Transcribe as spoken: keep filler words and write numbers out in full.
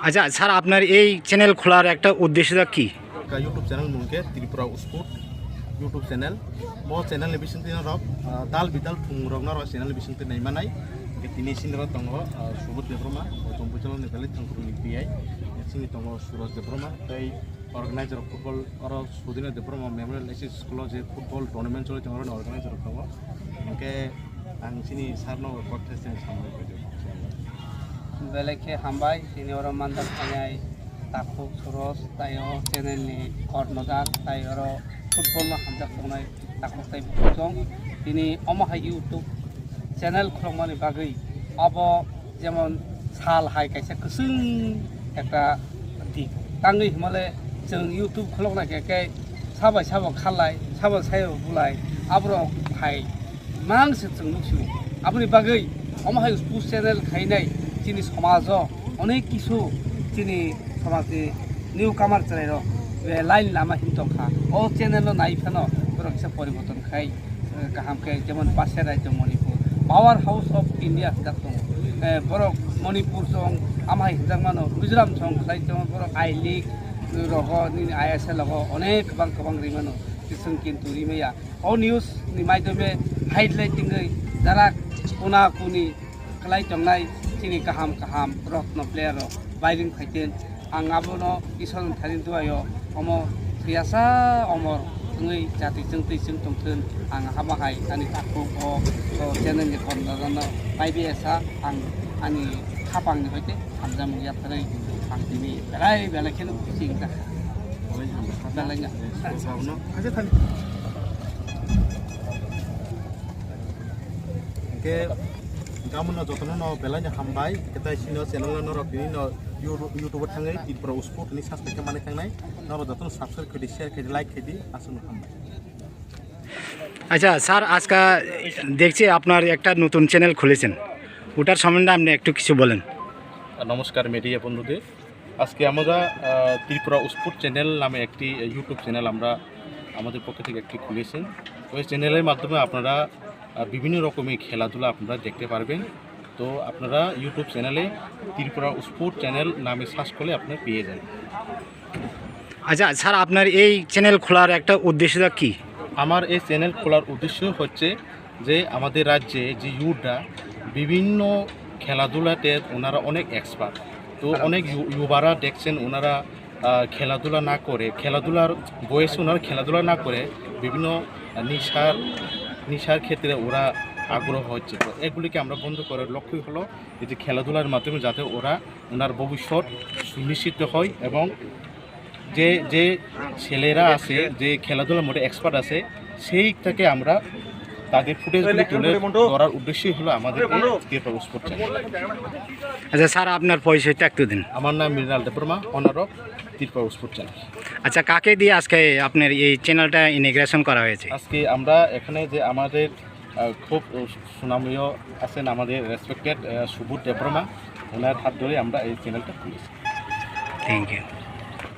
আচ্ছা স্যার, আপনার এই চ্যানেল খোলার একটা উদ্দেশ্যটা কি? Ka YouTube channel mung khe Tripura Sport YouTube channel. Mo channel ni bising twi norok, ah, dal bidal thung rok norok channel ni bising twi nai manai. Hingkhe tini sini rok tongo, ah, Subodh Debbarma, o Jompuichalo ni belai thangkuru ni P I. Sini tongo Suraj Debbarma, tei organizer of football oro Sudhir Debbarma Memorial S S School o je football tournament choli tongo, oro ni organizer rok tongo. Hingkhe ang sini sir no kok thai sini samung. Belai khe hambai, sini oro manjak thangnai takhuk Suraj, tai o channel ni kornodar, tai oro football no hamjak tongnai takhuk tai bukhuk chong. Tini omo hai YouTube channel khulokmani bagwi abo jemon sal hai kaisa kwchwng ekta dik. Tangwi hwnmale chwng YouTube khuloknai khe, khe sabai sabo khalai, sabo saibo bulai, aborok hai mang se chwng nuksu. Aboni bagwi omo hai sports channel khainai chini somajo onek kisu chini somajni newcomer chwrairok, eh, line lama him tongkha. O channel no nai phano borok kisa poriborton khai, eh, kaham khe, jemon Pasia Rajyo Manipur, Power House of India hinjak tongo. Eh, borok Manipur song amhai hinjak mano, Mizoram song khlai tongo, borok I League rogo, nini I S L rogo onek kwbang kwbang ri mano, kiswng kintu ri maya. O news ni maidome highlight tingwi jarak kuna kuni khlai tongnai chini kaham kaham rotno player rok bairing phaiteng. Ang abono Isor ni thani duaio omo thwiyasa omor wngwi jati chwng twi chwng tongthun. Ang hama hai ani takhuk o, o channel ni kornodar no paibi esa ang ani khapang ni hoite hamjakmung yapharwi ang tini belai belai kheno ching jakha. Belai no. Hingke gamono jotono no belai no hambai, hingke tai sino channel no norok tini no YouTube, YouTube o thangwi Tripura Sport ni subscribe khe manwi thangnai, norok jotono subscribe khaidi, share khaidi, like khaidi, aswk no hambai. আচ্ছা স্যার, আজকে দেখছি আপনার একটা নতুন চ্যানেল খুলেছেন, ওটার সম্বন্ধে আপনি একটু কিছু বলেন। নমস্কার মিডিয়া বন্ধুদের, আজকে আমরা, আহ, ত্রিপুরা স্পোর্ট চ্যানেল নামে একটি, আহ, YouTube চ্যানেল আমরা আমাদের পক্ষ থেকে একটি খুলেছেন। ওই চ্যানেলের মাধ্যমে আপনারা, আহ, বিভিন্ন রকমের খেলাধুলা আপনারা দেখতে পারবেন। তো আপনারা YouTube চ্যানেলে ত্রিপুরা স্পোর্ট চ্যানেল নামে সার্চ করলে আপনারা পেয়ে যাবেন। আচ্ছা স্যার, আপনার এই চ্যানেল খোলার একটা উদ্দেশ্যটা কি? আমার এই চ্যানেল খোলার উদ্দেশ্য হচ্ছে যে আমাদের রাজ্যে যে ইউথরা বিভিন্ন খেলাধুলাতে ওনারা অনেক এক্সপার্ট। তো অনেক ইউ-, ইউবারা দেখছেন ওনারা, আহ, খেলাধুলা না করে, খেলাধুলার বয়সে ওনারা খেলাধুলা না করে বিভিন্ন, আহ, নেশার, নেশার ক্ষেত্রে ওরা আগ্রহ হচ্ছে। তো এগুলিকে আমরা বন্ধ করার লক্ষ্যই হলো এই যে খেলাধুলার মাধ্যমে যাতে ওরা ওনার ভবিষ্যৎ সুনিশ্চিত হয় এবং যে, যে ছেলেরা আছে, যে খেলাধুলার মধ্যে এক্সপার্ট আছে, সেইটাকে আমরা তাদের ফুটেজগুলি তুলে ধরার উদ্দেশ্যই হলো আমাদের এই ত্রিপুরা স্পোর্টস চ্যানেল। আচ্ছা স্যার, আপনার পরিচয়টা একটু দিন। আমার নাম Mrinal Debbarma, owner of Tripura sports channel. আচ্ছা, কাকে দিয়ে আজকে আপনার এই চ্যানেলটা ইনগ্রেশন করা হয়েছে? আজকে আমরা এখানে যে আমাদের, আহ, খুব সুনামীয় আছেন আমাদের রেসপেক্টেড, আহ, সুবোধ দেববর্মা, ওনার হাত ধরে আমরা এই চ্যানেলটা খুলেছি। Thank you.